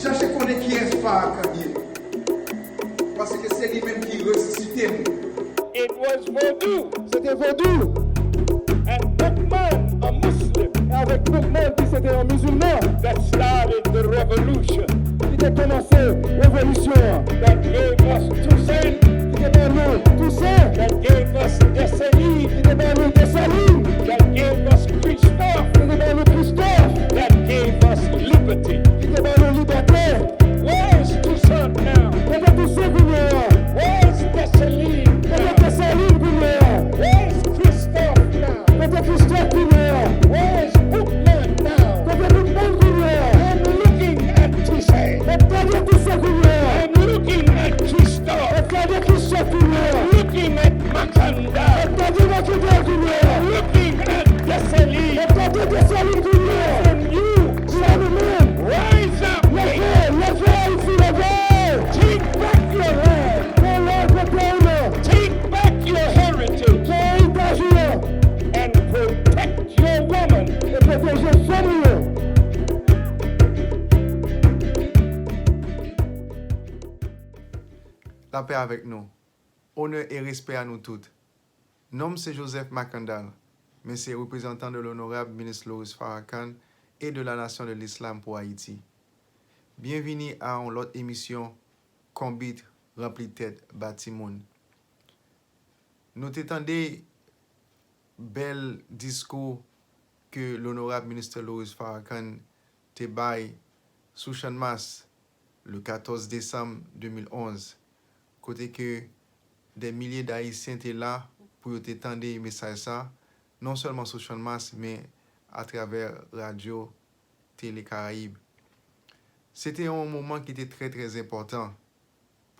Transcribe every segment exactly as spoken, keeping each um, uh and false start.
Chache konnen kiyès Farrakhan ye. Paske se li menm ki resisite m. It was Vodou Se te vodou and Boukman, a Muslim, e avèk Boukman ki se te yon mizilman that started the revolution, ki te kòmanse revolisyon an, that gave us Toussaint, ki te ban nou Tousen, that gave us Dessalines, ki te ban nou Desalin, that gave us Christophe, ki te ban nou Kristòf, that gave us liberty. Ki te ban nou libète. Where is Toussaint now? Kote Tousen kounye a? Where is Dessalines Kote now? Desalin kounye a? Where is Christophe now? Kote Kristòf kounye a? Where is Boukman now? Kote Boukman kounye a? I'm looking at Toussaint. Mwen gade Tousen kounye a. I'm looking at Christophe. Mwen gade Kristòf kounye a. I'm looking at Makandal. Mwen gade Makandal kounye a. I'm looking at Dessalines. Mwen gade Desalin kounye a. And you Jwenn nou menm. rise up. Leve, leve Ayiti, leve. Take back your land. Pran lòd pou peyi nou. Take back your heritage. Pran eritaj nou. And protect your woman. E pwoteje fanm nou yo. Lapè avèk nou. Onè e respè a nou tout. Non m se Joseph Makandal, men se reprezantan de l'honorable ministre Loris Farrakhan et de la Nation de l'Islam pour Haïti. Byenvini a yon lòt emisyon Konbit ranpli tèt ba timoun. Nou te tande bèl diskou ke l'honorable ministre Loris Farrakhan te bay sou Channmas le katòz desanm de mil onz, kote ke dè milye d'Ayisyen te la pou yo te tande mesaj sa, non sèlman sou Channmas, men atravè radyo Tele Karayib. Se te yon moman ki te trè, trè enpòtan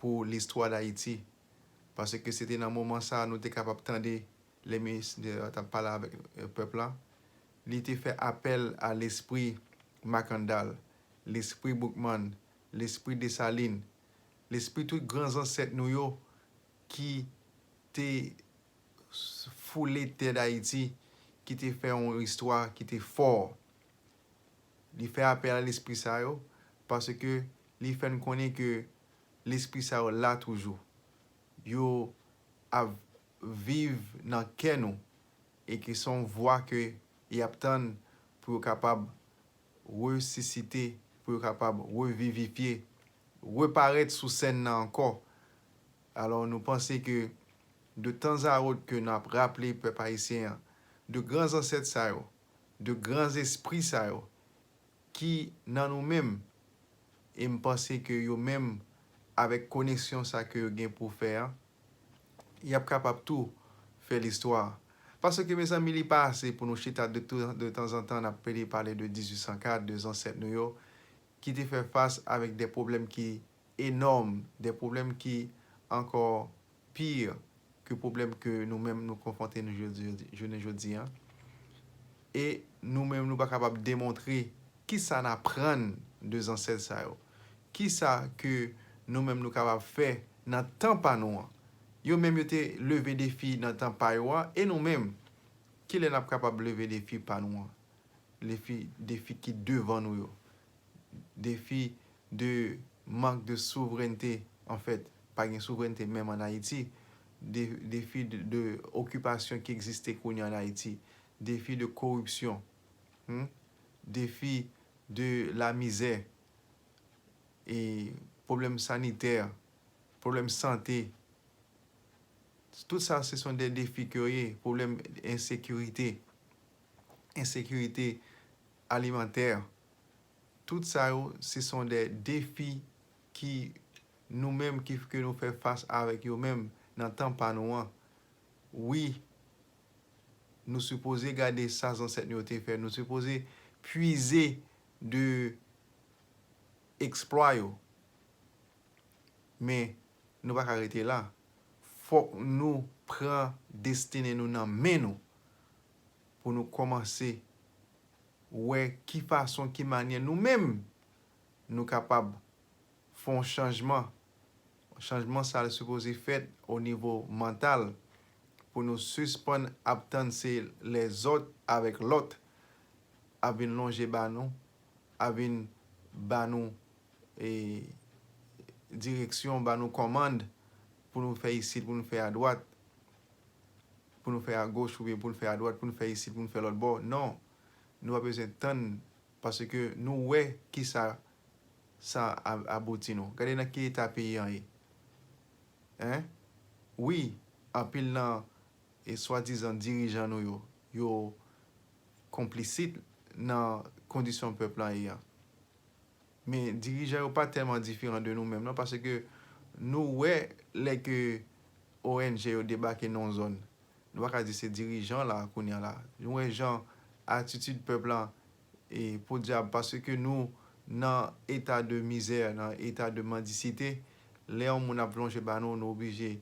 pou listwa Dayiti, paske se te nan moman sa a nou te kapab tande lè minis t ap pale avèk pèp la, li te fè apèl a lespri Makandal, lespri Boukman, lespri Desalin, lespri tout gran zansèt nou yo ki te foule tè Dayiti, ki te fè yon istwa ki te fò. Li fè apèl a lespri sa yo, paske li fè n konnen ke lespri sa yo la toujou. Yo ap viv nan kè nou, e ke se yon vwa ke y ap tann pou yo kapab resisite, pou yo kapab revivifye, reparèt sou sèn nan ankò. Alò, nou panse ke de tanzawòt ke n ap raple pèp ayisyen an de gran zansèt sa yo, de gran zespri sa yo ki nan nou menm, e m panse ke yo menm, avèk koneksyon sa ke yo gen pou fè an, y ap kapab tou fè listwa. Paske, mezanmi, li pa ase pou nou chita de tou, de tanzantan n ap pede pale de dizuit san kat, de zansèt nou yo, ki te fè fas avèk de pwoblèm ki enòm, de pwoblèm ki ankò pi ke pwoblèm ke nou menm nou konfwonte nou jodi, jounen jodi an. E nou menm nou pa kapab demontre kisa n aprann de zansèt sa yo. Kisa ke nou menm nou kapab fè nan tan pa nou an. Yo menm yo te leve defi nan tan pa yo a, e nou menm, kilè n ap kapab leve defi pa nou an? Defi, defi ki devan nou yo. Defi de mank de souvrènte, anfèt, pa gen souvrènte menm ann Ayiti. De, defi de, de okipasyon ki egziste kounye a ann Ayiti. Defi de koripsyon. Hmm? Defi de lamizè. E pwoblèm sanitè, pwoblèm sante. Tout sa, se son de defi ke yo ye. Pwoblèm ensekirite, ensekirite alimantè. Tout sa yo, se son de defi ki nou menm, ki, ke nou fè fas avèk yo menm nan tan pa nou an. Wi, nou sipoze gade sa zansèt nou yo te fè. Nou sipoze pwize de eksplwa yo. Men, nou pa ka rete la. Fòk nou pran destine nou nan men nou pou nou kòmanse wè ki fason, ki manyè nou menm nou kapab fè yon chanjman. Chanjman sa a sipoze fèt o nivo mantal pou nou sispann ap tann se lèzòt avèk lòt ap vin lonje ba nou, ap vin ba nou e, direksyon, ba nou kòmand pou nou fè isit, pou nou fè adwat, pou nou fè agoch oubyen pou nou fè adwat, pou nou fè isit, pou nou fè lòt bò. Non, nou pa bezwen tann paske nou wè kisa sa a- abouti nou. Gade nan ki eta peyi an ye. Hein? Wi, anpil nan e swadizan dirijan nou yo, yo konplisit nan kondisyon pèp lan ye a. Men dirijan yo pa tèlman diferan de nou menm non, paske nou wè lè ke O N G yo debake nan yon zòn. Nou pa ka di se dirijan la kounye a la. Nou wè jan atitid pèp lan e podyab, paske nou nan eta de mizè, nan eta de mandisite, lè yon moun ap lonje ba nou, nou oblije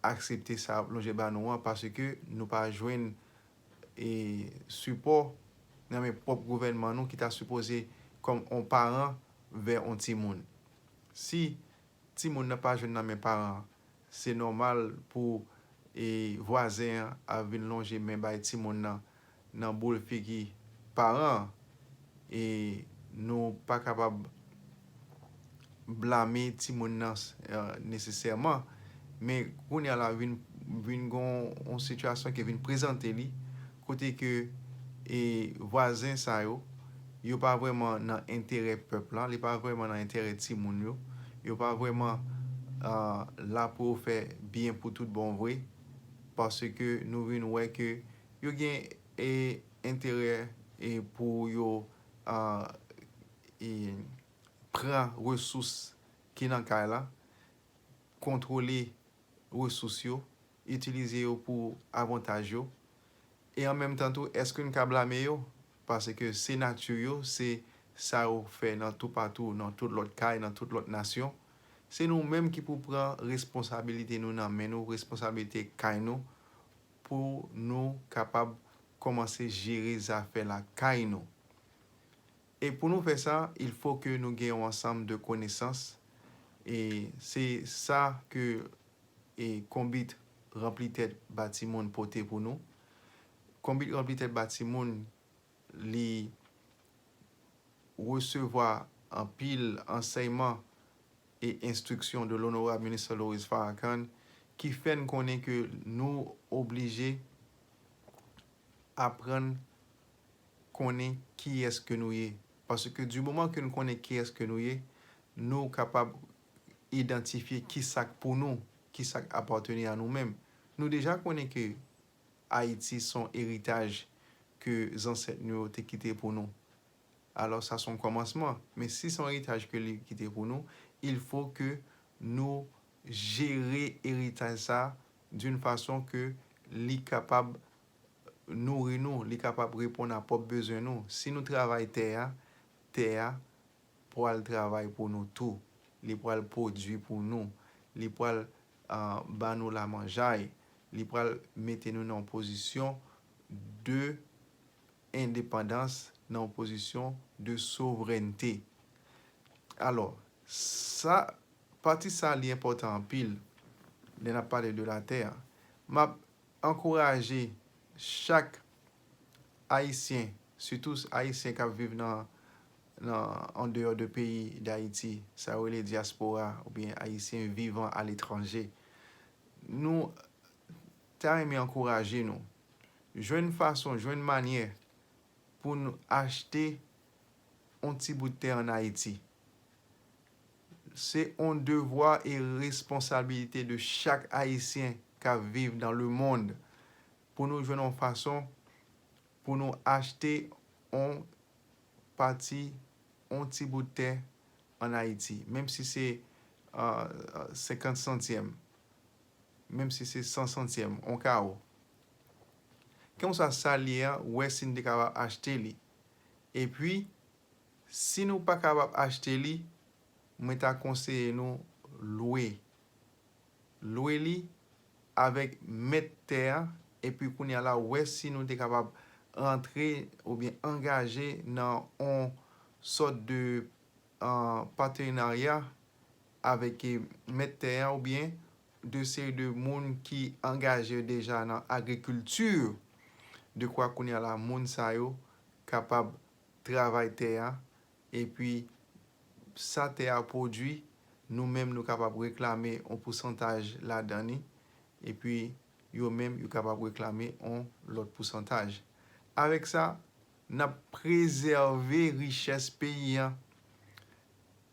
aksepte sa ap lonje ba nou an, paske nou pa jwenn e sipò nan men pwòp gouvènman nou ki ta sipoze kòm on paran vè on timoun. Si timoun nan pa jwenn nan men paran an, se nòmal pou e vwazen an ap vin lonje men bay timoun nan nan boul figi paran an. E nou pa kapab blame timoun nan e nesesèman. Men kounye a la vin vin gon yon sitiyasyon ki vin prezante li kote ke e vwazen sa yo, yo pa vrèman nan enterè pèp la, li pa vrèman nan enterè timoun yo, yo pa vrèman a la pou yo fè byen pou tout bon vre, paske nou vin wè ke yo gen e enterè e pou yo a e pran resous ki nan kay la, kontwole resous yo, itilize yo pou avantaj yo. E an menm tan tou, èske n ka blame yo? Paske se nati yo, se sa yo fè nan toupatou, nan tout lòt kay, nan tout lòt nasyon. Se nou menm ki pou pran responsabilite nou nan men nou, responsabilite kay nou, pou nou kapab kòmanse jere zafè lakay nou. E pou nou fè sa, il faut que nou gen yon ansanm de konesans. E se sa ke e Konbit Ranpli Tèt Ba Timoun pote pou nou. Konbit Ranpli Tèt Ba Timoun, li resevwa anpil ansèyman e enstriksyon de l'honorable ministre Loris Farrakhan ki fè n konnen ke nou oblije aprann konnen kiyès ke nou ye. Paske di moman ke nou konnen kiyès ke nou ye, nou kapab idantifye ki sa k pou nou, ki sa k apateni a nou menm. Nou deja konnen ke Ayiti se yon eritaj ke zansèt nou yo te kite pou nou. Alò, sa se yon kòmansman. Men si se yon eritaj ke li kite pou nou, il faut que nou jere eritaj sa d'une façon que li kapab nouri nou, li kapab reponn a pwòp bezwen nou. Si nou travay tè a, tè a pral travay pou nou tou. Li pral pwodui pou nou. Li pral ah, ba nou lamanjay. Li pral mete nou nan yon pozisyon de endepandans, nan yon pozisyon de souvrènte. Alò, sa, pati sa li enpòtan anpil lè n ap pale de latè a. M ap ankouraje chak Ayisyen, sitou Ayisyen k ap viv nan, nan, an deyò de peyi Dayiti, sa yo rele dyaspora oubyen Ayisyen vivan aletranje. Nou ta renmen ankouraje nou. Jwenn fason, jwenn manyè pou n achte yon ti bout tè ann Ayiti. Se yon devwa e responsabilite de chak Ayisyen k ap viv dans le monde pou nou jwenn yon fason pou nou achte yon pati, yon ti bout tè ann Ayiti, menm si se ah, senkant santyèm, menm si se san santyèm, yon kawo. Kèlkeswa sa l ye a, wè si n te kapab achte li. Epi, si nou pa kapab achte li, mwen ta konseye nou lwe. Lwe li avèk mèt tè a, epi kounye a la, wè si nou te kapab rantre oubyen angaje nan yon sòt de ah, patenarya avèk eh, mèt tè a oubyen de seri de moun ki angaje deja nan agrikilti, de kwa kounye a la moun sa yo kapab travay tè a epi sa tè a pwodui, nou menm nou kapab reklame yon pousantaj ladan li, epi yo menm yo kapab reklame yon lòt pousantaj. Avèk sa, n ap prezève richès peyi a.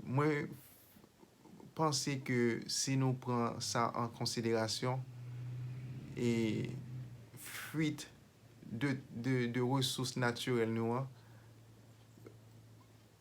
Mwen panse ke si nou pran sa an konsiderasyon, e fuit de, de, de resous natirèl nou an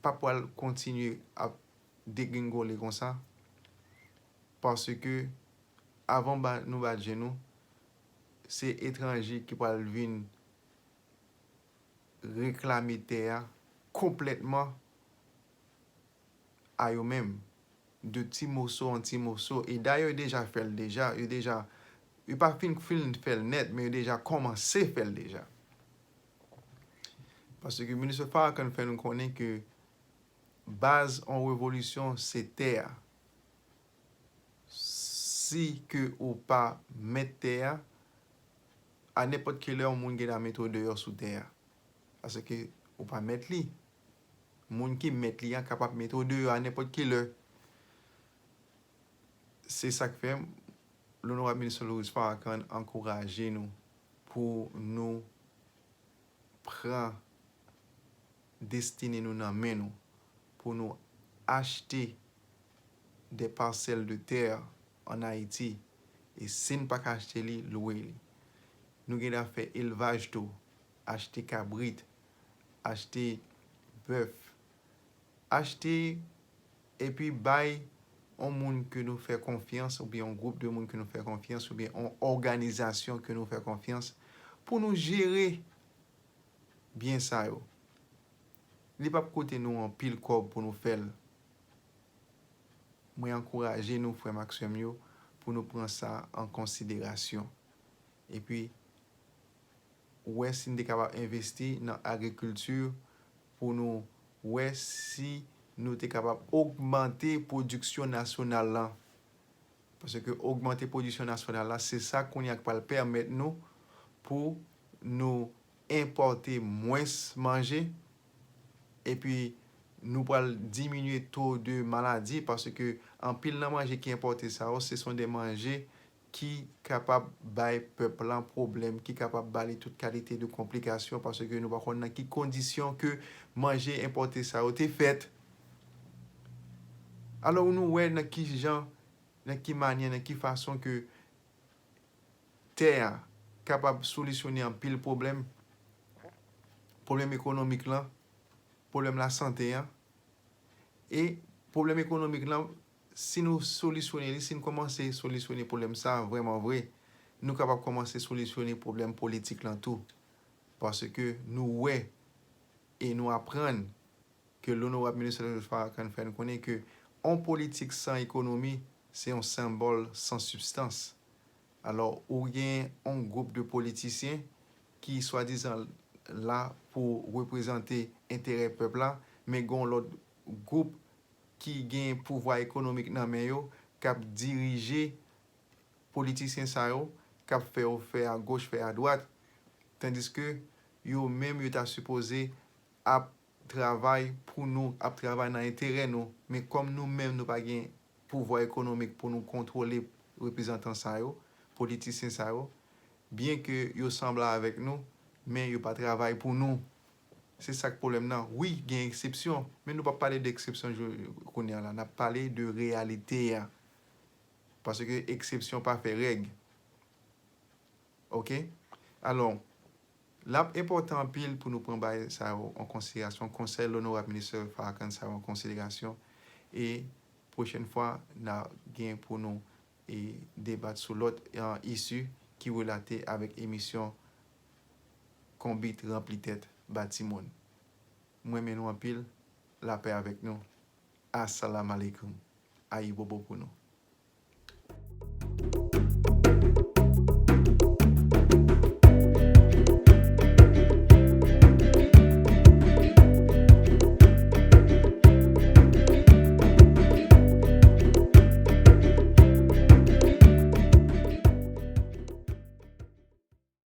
pa pral kontinye ap degringole konsa, paske avan ba, nou bat je nou, se etranje ki pral vin reklame tè a konplètman a yo menm, de ti moso an ti moso. E dayè, yo deja fè l deja. Yo deja, yo pa fin, fin fè l nèt, men yo deja kòmanse fè l deja. Paske Minis Farrakhan fè nou konnen ke baz yon revolisyon, se tè a. Si ke ou pa mèt tè a, a nenpòt ki lè, yon moun gen dwa mete w deyò sou tè a. Paske ou pa mèt li. Moun ki mèt li a kapab mete w deyò a nenpòt ki lè. Se sa k fè Onorab Minis Louis Farrakhan ankouraje nou pou nou pran destine nou nan men nou, pou nou achte de parcelles de terre en Haïti. E si n pa ka achte li, lwe li. Nou gen dwa fè elvaj tou, achte kabrit, achte bèf, achte epi bay yon moun ke nou fè konfyans, oubyen yon gwoup de moun ke nou fè konfyans, oubyen yon òganizasyon ke nou fè konfyans, pou nou jere byen sa yo. Li p ap koute nou anpil kòb pou nou fè l. Mwen ankouraje nou, frè m ak sè m yo, pou nou pran sa an konsiderasyon. Epi, wè si n te kapab envesti nan agrikilti pou nou wè si nou te kapab ogmante pwodiksyon nasyonal lan. Paske ogmante pwodiksyon nasyonal la, se sa kounye a k pral pèmèt nou pou nou enpòte mwens manje, epi nou pral diminye to de maladi, paske anpil nan manje ki enpòte sa yo, se son de manje ki kapab bay pèp lan pwoblèm, ki kapab ba li tout kalite de konplikasyon, paske nou pa konn nan ki kondisyon ke manje enpòte sa yo te fèt. Alò, nou wè nan ki jan, nan ki manyè, nan ki fason ke tè a kapab solisyone anpil pwoblèm, pwoblèm ekonomik lan, pwoblèm lasante an. E pwoblèm ekonomik lan, si nou solisyone li, si nou kòmanse solisyone pwoblèm sa a vrèman vre, nou kapab kòmanse solisyone pwoblèm politik lan tou. Paske nou wè e nou aprann ke Onorab Minis Louis Farrakhan fè n konnen ke yon politik san ekonomi, se yon senbòl san sibstans. Alò, ou gen yon gwoup de politisyen ki swadizan la pou reprezante enterè pèp la, men gen yon lòt gwoup ki gen pouvwa ekonomik nan men yo, k ap dirije politisyen sa yo, k ap fè yo fè agoch, fè adwat, tandiske yo menm yo ta sipoze ap travay pou nou, ap travay nan enterè nou. Men kòm nou menm nou pa gen pouvwa ekonomik pou nou kontwole reprezantan sa yo, politisyen sa yo, byen ke yo sanble avèk nou, men yo pa travay pou nou. Se sa k pwoblèm nan. Wi, gen eksepsyon, men nou p ap pale de eksepsyon kounye a la. N ap pale de reyalite a. Paske eksepsyon pa fè règ. Oke? Alò, l ap enpòtan anpil pou nou pran bagay sa yo an konsiderasyon, konsèy Onorab Minis Farrakhan sa yo an konsiderasyon, e pwochèn fwa, n a gen pou nou e debat sou lòt, e, isi ki relate avèk emisyon Konbit ranpli tèt ba timoun. Mwen renmen nou anpil, lapè avèk nou. Assalamu alaikum. Ayibobo pou nou.